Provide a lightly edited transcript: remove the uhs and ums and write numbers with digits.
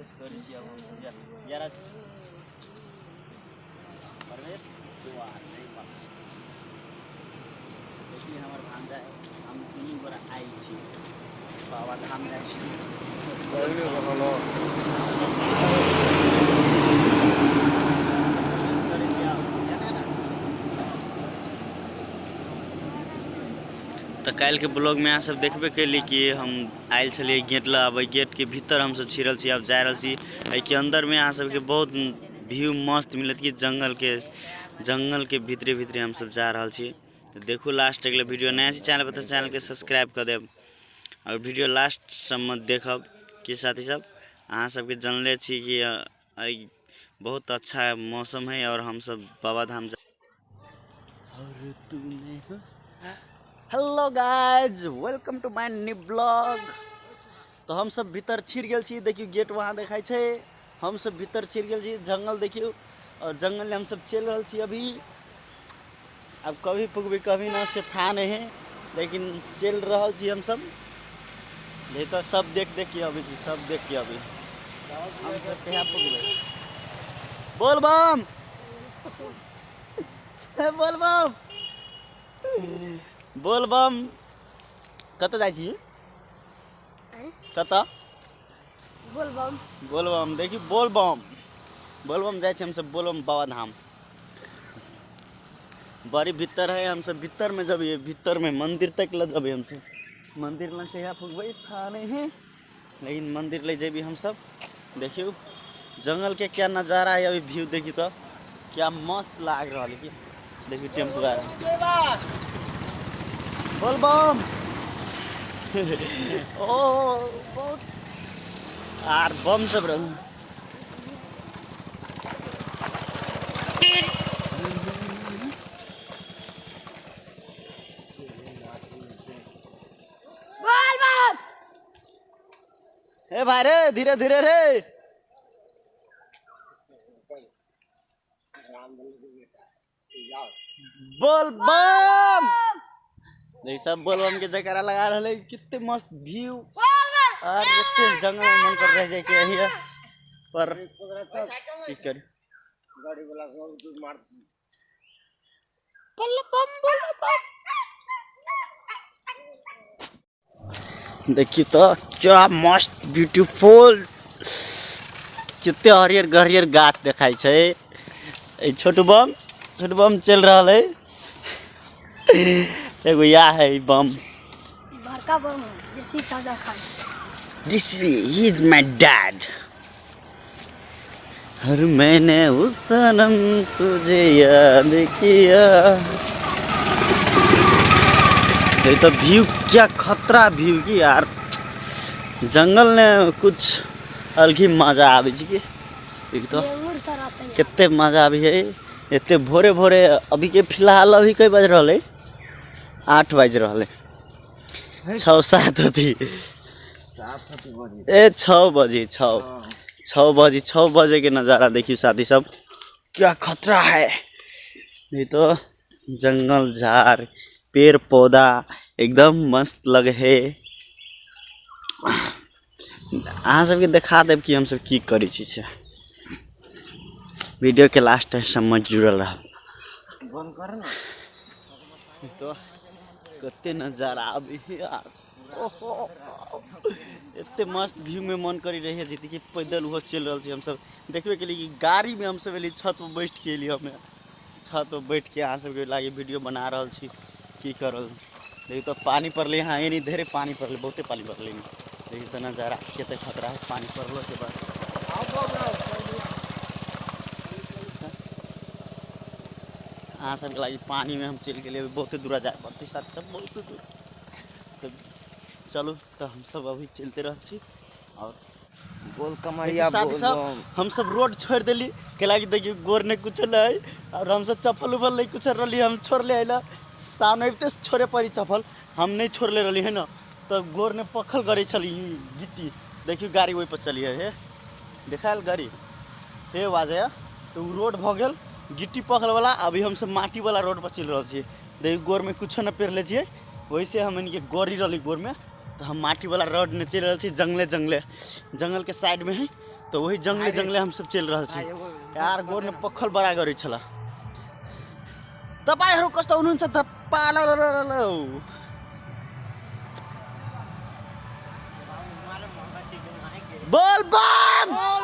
प्रवेश करै छी। अब हमसब 11 प्रवेश द्वार नहीं बना। देखिए हमर भांजा है, हम दुनू गोरा आयल छी बाबा धाम जाइ छी। प्रवेश करै छी आब। तऽ काल्हिके ब्लॉगमे अहाँ सब देखबे केली कि हम आयल छलियै गेट लग। आब एहि गेटके भीतर हमसब छिड़ल छी, आब जा रहल छी। एहिके अन्दरमे अहाँ सबके बहुत व्यू मस्त मिलत कि जंगलके भीतरे भीतरे हमसब जा रहल छी। तऽ देखू लास्ट तक वीडियो। नया छी चैनल पर तऽ चैनलके सब्सक्राइब कऽ देब और वीडियो लास्ट सबमे देखब कि साथी सब अहाँ सबके जानले छी कि एहि बहुत अच्छा मौसम है और हमसब बाबा धाम जा। Hello guys, welcome to my new blog. तो हम सब भीतर छिड़ गेल छी। देखियौ गेट वहाँ देखाइ छै। हम सब भीतर छिड़ गेल छी। जंगल देखियौ और जंगल में हम सब चलि रहल छी अभी। अब कभी पुगबी कभी ना से था नहीं है, लेकिन चलि रहल छी हम सब। नहीं तो सब देख देख के अबै छी, सब देख के अबै हम सब कहिया पुगबै। बोल बम, हे बोल बम, बोल बम। कतऽ जाइ छी? कतऽ? बोलबम। बोलबम। देखी बोलबम, बोलबम जाइ छी हमसब, बोलबम बाबा धाम। बड़ी भीतर है, हमसब भीतर में जबिए, भीतर में मंदिर तक ल जबिए हमसब। मंदिर लग कहिया पुगबै था नहीं है, लेकिन मंदिर ले जेबी हमसब। देखियौ जंगल के क्या नज़ारा है। अभी व्यू देखी तो क्या मस्त लाग रहल है कि। देखियौ टेम्पू आ रहल। बोलबम। ओ बहुत आर बम सब रहू। बोलबम। ए भाई रे, धीरे धीरे रे। बोल बम। देख सब बोल बम के जयकारा लगा रहले। कितने मस्त व्यू और इतने जंगल में मन कर रह जाए के यही है। पर की करी। गाड़ी वाला सब दूध मार। बोल बम, बोल बम। देखिए तो क्या मस्त ब्यूटीफुल, कते हरियर गहरियर गाछ देखाइ छै। ए छोटू बम, छोटू बम चलि रहल है। एगो या है ई बम। बड़का बम है, देसी चावल खाए। This is my dad. हर मैंने उस सनम तुझे याद किया। ये तो व्यू क्या खतरा व्यू की यार। जंगल ने कुछ अलग ही मजा आबै छै कि। एक तो कते मजा आबै है एते भोरे भोरे। अभी के फिलहाल अभी कई बज रहल है? 8 बज रहल है, 6-7 होती। ए 6 बजे, 6 बजे, 6 बजे के नज़ारा देखियो साथी सब, क्या खतरा है। ये तो जंगल झाड़ पेड़ पौधा एकदम मस्त लगे है। अहाँ सबके देखा देब कि हमसब की करै छी से। वीडियो के लास्ट समझ जुड़ल रह। तो कते नज़ारा आबे है यार। ओहो, एते मस्त व्यू में मन करी रही है जैसे कि पैदल उहो चलि रहल छी हमसब। देखबे केली कि गाड़ी में हमसब एली, छत पर बैठ के एली। हमे छत पर बैठ के अहाँ सबके लागे वीडियो बना रहल छी की कर रहल। देखियौ तो पानी पड़लै यहाँ, एनी ढेरे पानी पड़लै, बहुते पानी पड़लै। देखियौ तो नज़ारा कते खतरा है पानी पड़लो के बाद। अहाँ सबके लागी पानी में हम चलि गेलियै, बहुते दूर जाय पड़तै साथ सब, बहुते दूर। तो चलू तो हम सब अभी चलते रह छी। और बोल कमरिया साथी बोल सब, बम। हम सब रोड छोड़ देली कैला कि देखियो गोर नहीं कुछ नहीं और हम सब चप्पल उप्पल नहीं कुछ रही, हम छोड़ले अइला सामने अबिते से छोड़े पड़ी चप्पल, हम नहीं छोड़ले रही है ना, तो गोर ने पखल करे छली गिट्टी। देखियो गाड़ी ओहि पर चलिए हे, देखायल गाड़ी हे बाजे। तो उ रोड भऽ गेल गिट्टी पखल वाला। अभी हम सब माटी वाला रोड पर चलि रहल छी। देखियो गोर में कुछो न पेरले छियै, वैसे हम इनके गोरी रहली गोर में, तो हम माटी वाला रोड में चलि रहल छी। जंगले जंगले जंगल के साइड में है। तऽ ओही जंगले जंगले हमसब चलि रहल छी। यार गोर में पखल बड़ा गरै छला। तपाईँहरू कस्तो हुनुहुन्छ त? बोल बम।